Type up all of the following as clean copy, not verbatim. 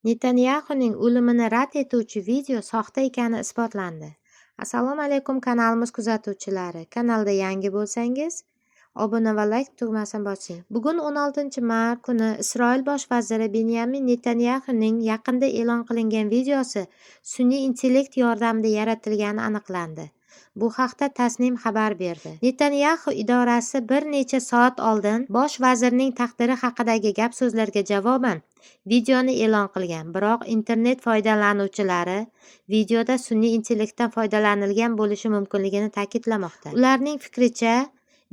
Netanyaxuning o'limini rad etuvchi video soxta ekani isbotlandi. Assalomu alaykum, kanalimiz kuzatuvchilari. Kanalda yangi bo'lsangiz, obuna va layk tugmasini bosing. Bugun 16-mart kuni Isroil bosh vaziri Benyamin Netanyaxuning yaqinda e'lon qilingan videosi sun'iy intellekt yordamida yaratilgani aniqlandi. Bu haqda Tasnim xabar berdi. Netanyaxu idorasi bir necha soat oldin bosh vazirning taqdiri haqidagi gap-so'zlarga javoban videoni e'lon qilgan, biroq internet foydalanuvchilari videoda sun'iy intellektdan foydalanilgan bo'lishi mumkinligini ta'kidlamoqda. Ularning fikricha,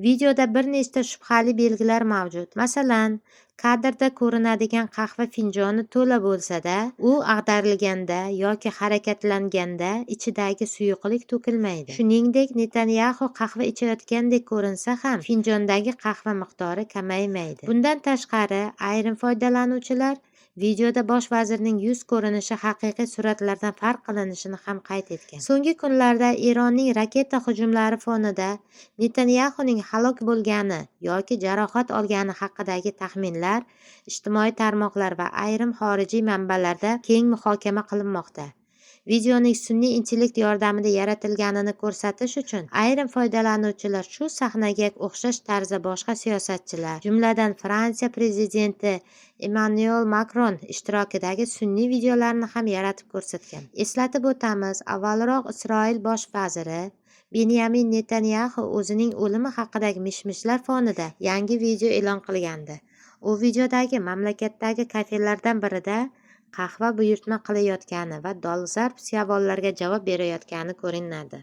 videoda bir nechta shubhali belgilar mavjud. Masalan, kadrda ko'rinadigan qahva finjoni to'la bo'lsa-da, u ag'darilganda yoki harakatlanganda ichidagi suyuqlik to'kilmaydi. Shuningdek, Netanyaxu qahva ichayotgandek ko'rinsa ham, finjondagi qahva miqdori kamaymaydi. Bundan tashqari, ayrim foydalanuvchilar videoda bosh vazirning yuz ko'rinishi haqiqiy suratlardan farq qilinishini ham qayd etgan. So'nggi kunlarda Eronning raketa hujumlari fonida Netanyaxuning halok bo'lgani yoki jarohat olgani haqidagi taxminlar ijtimoiy tarmoqlar va ayrim xorijiy manbalarda keng muhokama qilinmoqda. Videoning sun'iy intellekt yordamida yaratilganini ko'rsatish uchun ayrim foydalanuvchilar shu sahnaga o'xshash tarzda boshqa siyosatchilar, jumladan Fransiya prezidenti Emmanuel Makron ishtirokidagi sun'iy videolarni ham yaratib ko'rsatgan. Eslatib o'tamiz, avvalroq Isroil bosh vaziri Benyamin Netanyaxu o'zining o'limi haqidagi mish-mishlar fonida yangi video e'lon qilgandi. U videodagi mamlakatdagi kafelardan birida qahva buyurtma qilayotgani va dolzarb savollarga javob berayotgani ko'rinadi.